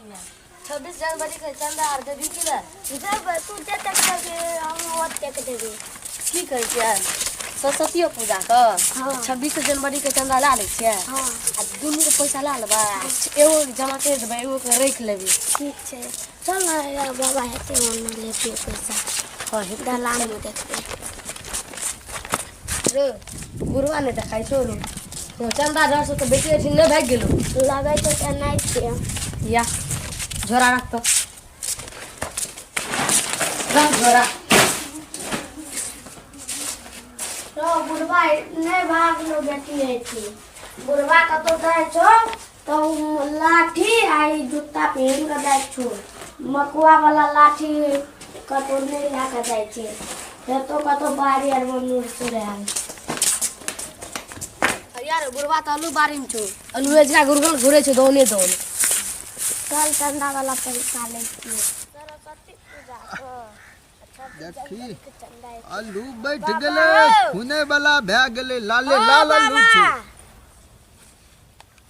छब्बीस जनवरी के चंदा आर देबी कि नहि? देबै, तू जतेक देबी हम ओतेक देबै। की कहै छियै, सरस्वतियो पूजा के हाँ। 26 जनवरी के चंदा ला लै छियै। हाँ। आ दुनू के पैसा ला लेबै आ एगो के जमा करि देबै, एगो के राखि लेबै। ठीक छै, चल ने यार, बाबा हेतै ओन्ने लेतियै पैसा। हाँ, हेतै। दलान मे देखबै। रे बुढ़वा नहि देखाइ छौ रो? चंदा डर से तऽ बेटी अथी नहि भागि गेलो? लगै छै तऽ नहि छियै। या, झोरा रख तो, रख झोरा। रो बुढ़वा नहि भागलो बेटी अथी। बुढ़वा कतौ जाइ छौ तऽ उ लाठी आ ई जूता पहिन कऽ जाइ छौ। मकुआ वाला लाठी कतौ नहि लए कऽ जाइ छै। हेतौ कतौ बाड़ी आरमे नूर चुरायल। यार, बुढ़वा तऽ आलू बाड़ी में छौ, आलू जका गुरगुर घुरे छौ दौने दौन। चल, चंदा वाला पैसा लै छियै सरस्वती पूजा के। देखी। चंदा। आलू बैठ बाबा गेलै। हौ। खुने वाला भए गेलै, लाले ओ लाल आलू बाबा छै।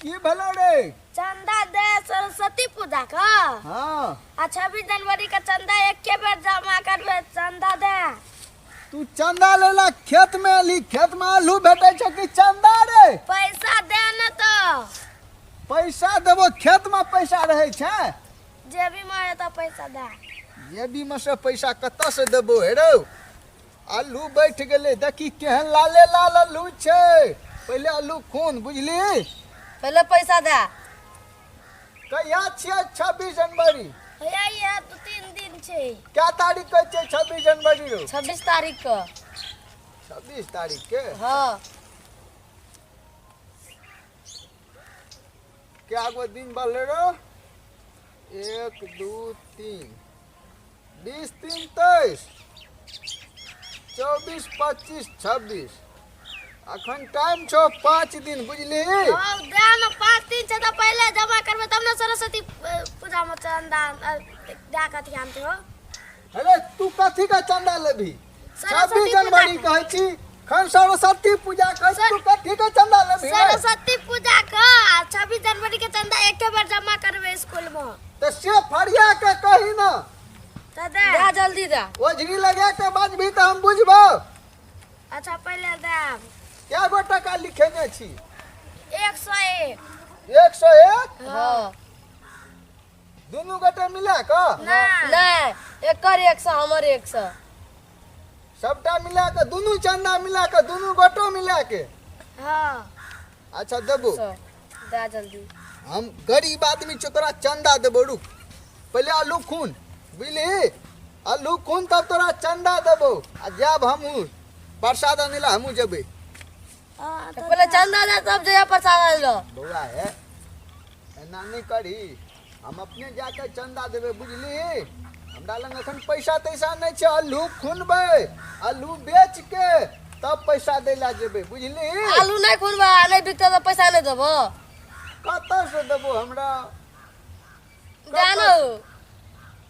की भेलो रे? चंदा दे सरस्वती पूजा के। हाँ। आ 26 जनवरी के चंदा एके बेर जमा करबै, चंदा दे। तू चंदा लेला खेत में अली? खेत में आलू भेटै छै कि चंदा रे? पैसा दे न तो। पैसा देबो, खेत में पैसा रहै छै? जेबी में है तऽ पैसा दे। जेबी में से पैसा कतऽ से देबो? हे रौ, आलू बैठ गेलै, देखी केहन लाले लाल आलू छै। पहिले आलू खून, बुझली? पहिले पैसा दे। कहिया छियै 26 जनवरी? भैया, ये 2-3 दिन छै। क्या तारीख के छै 26 जनवरी रौ? 26 तारीख के। 26 तारीख के? हाँ। क्या गो दिन बढ़ले रौ? 1, 2, 3, 20, 3, 23, 24, 25, 26। अखन टाइम छौ 5 दिन, बुझली? हाँ, दे न। 5 दिन छै तऽ पहिले जमा करबै तब ने सरस्वती पूजा में चंदा दए कऽ अथी आनतै हो। अरे, तू कथी का चंदा लेबही? सरस्वती 26 जनवरी पूजा। कहै छी, खन सरस्वती पूजा कहै छी, तू कथी का चंदा लेबही रे? सरस्वती पूजा के आ 26 जनवरी के चंदा एके बेर जमा करबै स्कूल में। तऽ से फरिया के कही न। तऽ दे। दे, जल्दी दे। ओझरी लगा के बाजबही तऽ हम बुझबौ। अच्छा, पहिले देब। कै गो टका लिखेने छी? 101। 101? हाँ। दुनू गोटे मिला कऽ? नहि। नहि, एकर 100, हमर 100। सबटा मिला कऽ, दुनू चंदा मिला कऽ, दुनू गोटो मिला के? हाँ। अच्छा, देबो। 100 दे जल्दी। हम गरीब आदमी छियौ, तोरा चंदा देबो? रुक, पहिले आलू खून, बुझली? आलू खून, तब तोरा चंदा देबो। आ जायब हमहूँ प्रसाद आनै लए, हमहूँ जेबै। हाँ, तऽ तऽ पहिले चंदा दे, तब जइया प्रसाद आनै लए। बौआ हे, एना नहि करी। हम अपने जाके चंदा देबै, बुझली? हमरा लग एखन पैसा तैसा नहि छै। आलू खुनबै, आलू बेच के तब पैसा दै लए जेबै, बुझली? आलू नहि खुनबै आ नहि बिकतै तऽ पैसा नहि देबो? कतऽसँ देबो हमरा? दे ने।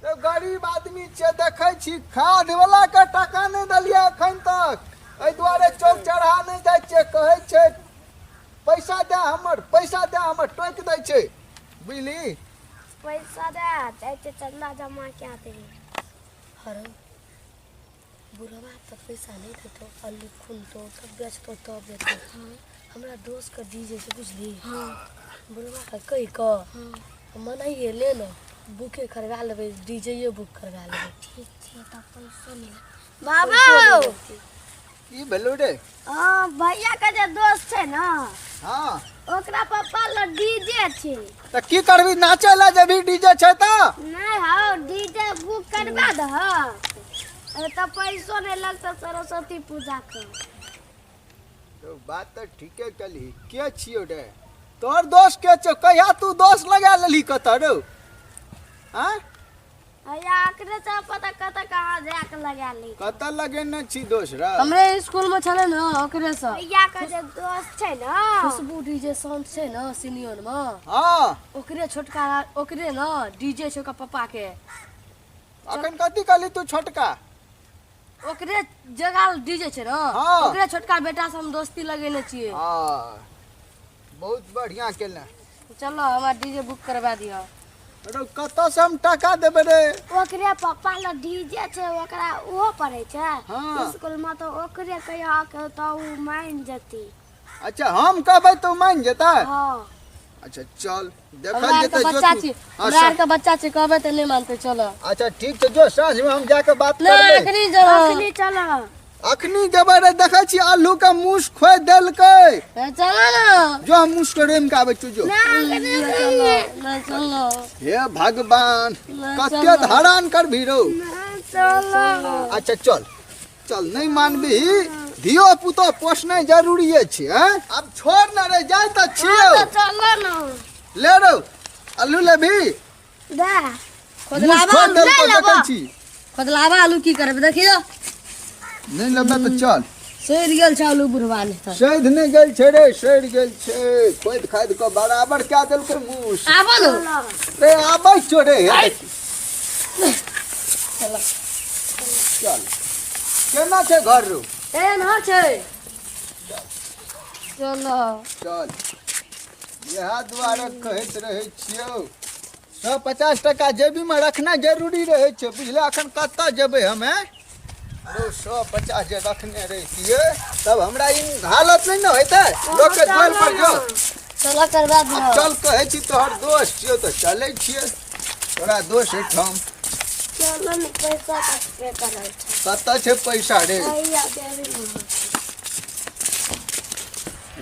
तो गरीब आदमी छियै, देखै छी खाद वाला के टका नहि देलियै एखन तक। एहि दुआरे चौक चढ़ा नहि जाइ छियै। कहै छै पैसा दे हमर, पैसा दे हमर, टोकि दै छै, बुझली? पैसा दे, जाइ छै चंदा जमा कए देबै। हरो, बुढ़वा तऽ पैसा नहि देतौ। आलू खुनतौ तब बेचतौ, तब देतौ। हमरा दोस्तके डीजे छै, बुझली? हाँ। बुढ़वाके कहि कऽ हाँ। मनाइए ले ने, बुके करवा लेबै, डीजे बुक करवा लेबै। ठीक छै, तऽ पैसो नहि बाबा। की भेलौ रे? हाँ, भैया के जे दोस्त छै ने, हाँ। ओकरा पप्पा लग डीजे छै। तऽ की करबी, नाचे लए जेबही डीजे छै तऽ? नहि हौ, डीजे बुक करबा दह। अरे, तऽ पैसो नहि लगतौ सरस्वती पूजा के। तो बात तऽ ठीके कली। के छियौ रे? तोहर दोस्त के छौ? कहिया तू दोस्त लगा लेलही? कतऽ रौ, आँय? भैया, अकरे से पता कतऽ कहाँ जाके लगा ली। कतऽ लगेने छी दोस्त रे? हमरे स्कूल में छलै ने, ओकरे से। भैया के जे दोस्त छै ने। खुशबू डीजे साउंड छै ने सीनियर में? हाँ। ओकरे छोटका, ओकरे ने डीजे छै ओकर पप्पा के। अखन कथी कहली तू, छोटका? ओकरे जगह डीजे छै ने। हाँ। ओकरे छोटका बेटा से हम दोस्ती लगेने छियै। हाँ, बहुत बढ़िया केले। चलो, हमरा डीजे बुक करवा दिअ। अरे कतऽ से हम टाका देबै रे? ओकरे पप्पा लग डीजे छै, ओकरा ओहो पढ़ै छै हाँ। स्कूल में, तो ओकरे कहिया के तो उ मान जती। अच्छा, हम कहबै तऽ मानि जेतै? हाँ। अच्छा चल, देखल हमरा आरके जेतै। जो बच्चा तू छी, हाँ, हमरा आरके बच्चा छी, कहबै तऽ नहि मानतै। चलो। अच्छा ठीक छै, जो साँझ में हम जाके बात नहि, करबै। अखनी चलो। अखनी चल। अखनी जेबै रे? देखै छी आलू के मूस खोइ देलकै। ए, चलो ने। जो हम मूस के रेम के आबै छियौ, जो। चलो नहि, चलो। हे भगवान, नहि, कते चलो। हरान करबही रौ। चलो। अच्छा चल चल, नहि मानबही, धियो पुतो पोसनाइ जरूरिये छै। हैं, आब छोड़ न रे, जाइ तऽ छियौ। तो चलो न। ले रौ, आलू लेबही? दे। मूस खोदलाबा खोइ आलू देलकै, नहि देखै लेबो। छी। खोदलाबा आलू की करबै? देखियौ। नहि लेबै तऽ चल। सड़ि गेल छै आलू बुढ़वा नहि तऽ। सैध नहि गेल छै रे, सड़ि गेल छै। खोदि खादि कऽ बराबर कए देलकै मूस। आबो ने। रे, आबै छौ रे। चल, केना छै घर रो? ए ना छै, चलो। चल, इएह दुआरे कहैत रहै छियौ, 150 टका जेबीमे रखना जरूरी रहै छै, बुझले? अखन कतऽ जेबै हम? हैं रौ, 150 जे रखने रहितियै तब हमरा ई हालत नहि ने होइतै लोकके द्वार पर। जो। चलो, करवा आब दिहो। चल, कहै छी तोहर दोस्त छियौ तऽ चलै छियै तोरा दोस्त एहिठाम। चलो न, पैसा कटबे करै छै। कतऽ छै पैसा रे? हैया देवी में।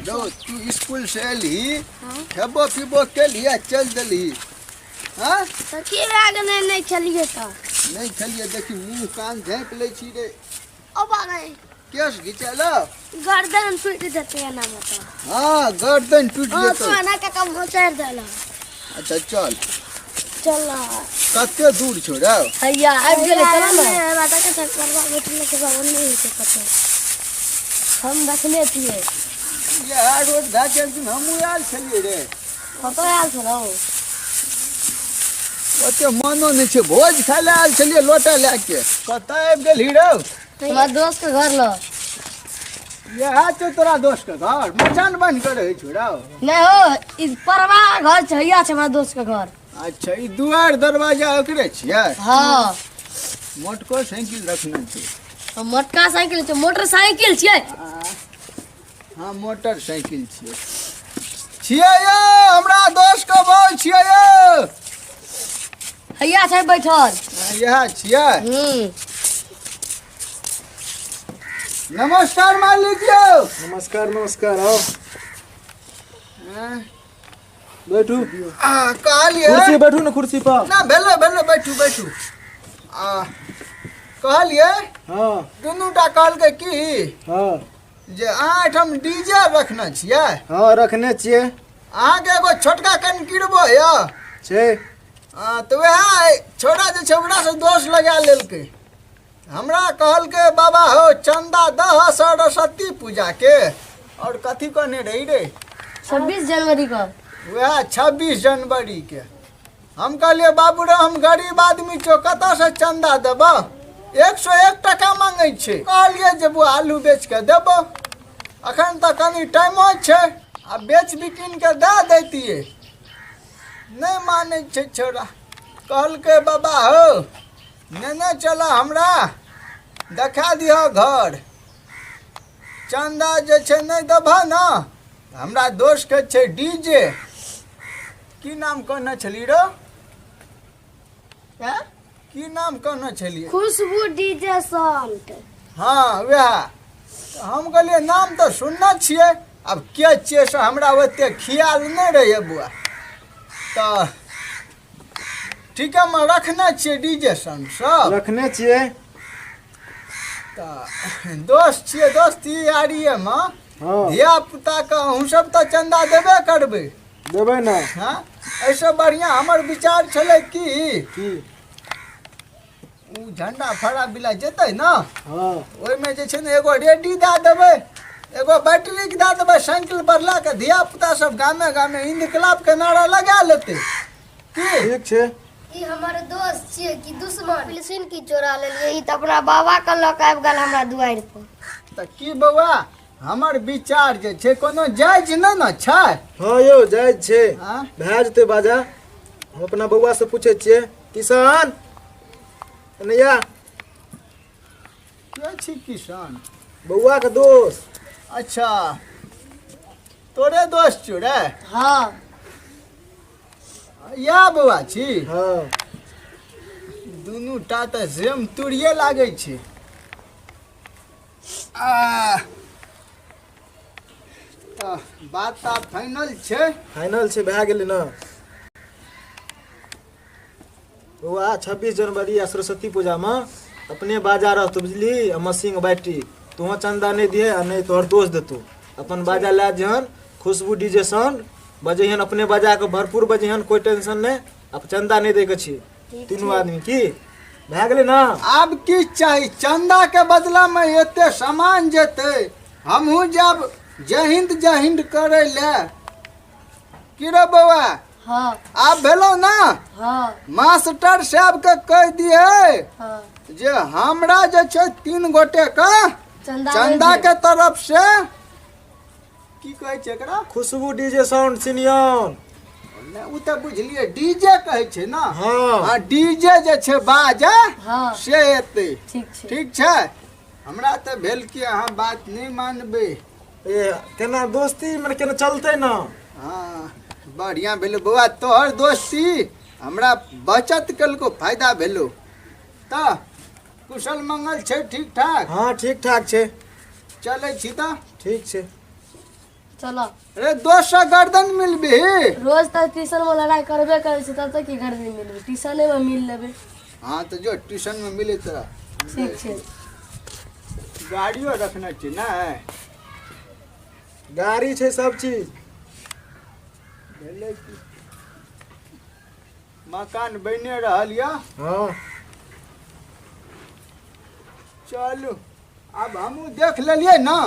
रौ, तू स्कूल से एलही, खेबो पीबो केलही आ चलि देलही? हँ। तऽ की भए गेलै, नहि खेलियै तऽ? नहि खेलियै? देखी, मुँह कान झाँपि लै छी रे। ओ बाबा। केश घिचेल। गर्दन टूटि जेतै एना मे तऽ। हँ, गर्दन टूटि हँ। जेतौ। तू एना कऽ कऽ घोचारि देलक। अच्छा चल। चल। कते दूर छौ रे? हैया आबि गेलै, चलो ने। राधा के चक्करवा बैठले के बाबू नहि होइ छै कतौ, हम देखने छियै। इएह रोड भए के एक दिन हमहूँ आयल छलियै रे। कतऽ आयल छलहुँ? ओते मनो नहि छै, भोज खाय लए आयल छलियै लोटा लए के। कतऽ आबि गेलही रौ? हमरा दोस्त के घर लग। इएह छौ तोरा दोस्त के घर? मचान बान्हि के रहै छौ रौ? नहि हो, ई परवा घर छै, हैया छै हमरा दोस्त के घर। अच्छा, ई दुआर दरवाजा ओकरे छियै? हाँ। मोटको साइकिल रखने छै। मोटका साइकिल छै, मोटरसाइकिल छियै। हाँ, मोटर साइकिल छियै। छियै यौ, हमरा दोस्त के बल छियै यौ। हैया छै बैठल। इएह छियै? हम्म। नमस्कार मालिक यौ। नमस्कार नमस्कार, आओ। हाँ, बैठू। आ, कहलियै कुर्सी, बैठू ने कुर्सी पर। ना, भेलै भेलै, बैठू बैठू। आ कहलियै, हाँ। दुनू टा कहलकै की जे अहाँ एहिठाम डीजे रखने छियै? हाँ, रखने छियै। अहाँके एगो छोटका कनकिरबो यऽ? छै। हाँ, तऽ वएह छोड़ा जे छै, ओकरासँ दोष लगा लेलकै। हमरा कहलकै, बाबा हो, चंदा दह सरस्वती पूजा के, और कथी कहने रही रे? 26 जनवरी के। वएह 26 जनवरी के। हम कहलियै, बाबू रे, हम गरीब आदमी छियौ, कतऽसँ चंदा देबह? 101 टका मांगै छै। कहलियै जे बुआ, आलू बेच कऽ देबौ, अखन तऽ कनि टाइमो छै, आ बेच बिकिन कऽ दए दैतियै। नहि मानै छै छौड़ा। कहलकै, बाबा हो, नेने चलऽ, हमरा देखा दिहऽ घर। चंदा जे छै नहि देबह ने, हमरा दोस्तके छै डीजे। की नाम कहने छली रौ? हैं? की नाम कहने छलियै? खुशबू डीजे साउंड। हाँ, वएह। तऽ हम कहलियै, नाम तऽ सुनने छियै, आब के छियै से हमरा ओते ख्याल नहि रहैए बुआ। तऽ ठीकेमे रखने छियै डीजे साउंड सब? रखने छियै। तऽ दोस्त छियै, दोस्ती यारीएमे हाँ। धिया पुताके अहूँ सब तऽ चंदा देबे करबै। देबै ने। हँ, एहिसँ बढ़िआँ हमर विचार छलै कि की? ओ झंडा फड़ा बिला जेतै ने, हाँ। ओहिमे जे छै ने, एगो रेडी दए देबै, एगो बैटरीक दए देबै, साइकिल पर लए कऽ धिया पुता सब गामे गामे इनकलाब के नारा लगा लेतै की? ठीक छै। ई हमर दोस्त छियै कि दुश्मन? पुलिसिन की चोरा लेलियै? ई तऽ अपना बाबा के लऽ कऽ आबि गेल हमरा दुआरि पर। तऽ की बौआ, हमर विचार जे छै कोनो जायज नहि ने छै? हाँ यौ, जायज छै। हाँ? भए जेतै बाजा। हम अपना बौआ से पूछै छियै। किसान कन्हैया। के छी किसान? बौआ के दोस्त। अच्छा, तोरे दोस्त छौ रे? हाँ। या बौआ छी? हाँ। दुनू टा तऽ सेम तुरिये लागै छै। आ तऽ बात तऽ आब फाइनल छै। फाइनल छै, भए गेलै ने बौआ। 26 जनवरी आ सरस्वती पूजामे अपने बाजा रहतौ, बुझली? आ मशीन बैटरी तोहँ चंदा नहि दिहे आ नहि तोहर दोस्त देतौ। अपन बाजा लए जहन, खुशबू डीजे साउंड बजैहन, अपने बजा कऽ भरपूर बजैहन, कोइ टेंशन नहि। आ चंदा नहि दैके छै तीनू आदमी। की भए गेलै ने? आब की चाही? चंदा के बदला में एते सामान जेतै, हमहूँ जाब जय हिंद जय हिंद करै ले। की रे बौआ? हाँ। आब भेलौ ना? हाँ। मास्टर साहब के कहि दिहे हाँ जे हमरा जे छै तीन गोटे के चंदा। चंदा के तरफ से की कहै छै एकरा? खुशबू डीजे साउंड सिनियन। नहि, ओ तऽ बुझलियै, डीजे कहै छै ने? हाँ। हाँ, डीजे जे छै बाजा हाँ से एतै। ठीक छै। ठीक छै। हमरा तऽ भेल कि अहाँ बात नहि मानबै। ए केना दोस्ती मने केना चलतै ने? हाँ, बढ़िआँ भेलो बौआ, तोहर दोस्ती हमरा बचत केलको, फायदा भेलो। तऽ कुशल मंगल छै, ठीक ठाक? हाँ, ठीक ठाक छै। चलै छी तऽ। ठीक छै। चलो। अरे, दोस्त से गर्दन मिलबी? रोज तऽ ट्यूशन में लड़ाई करबे करै छै, तब तक की गर्दन मिलबै? ट्यूशने में मिल लेबै। हाँ, तऽ जो ट्यूशन में मिले तोरा। ठीक छै। गाड़ियो रखने छी ने? गाड़ी छै, सब चीज। भेलै की, मकान बनि रहल यऽ। हाँ। चलू, आब हमहूँ देख लेलियै ने।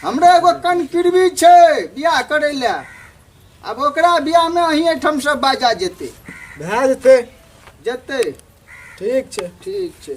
हमरो एगो कनकिरबी छै बियाह करै लए। आब ओकरा बियाहमे अहीं एहिठाम सब बाजा जेतै। भए जेतै। जेतै। ठीक छै। ठीक छै।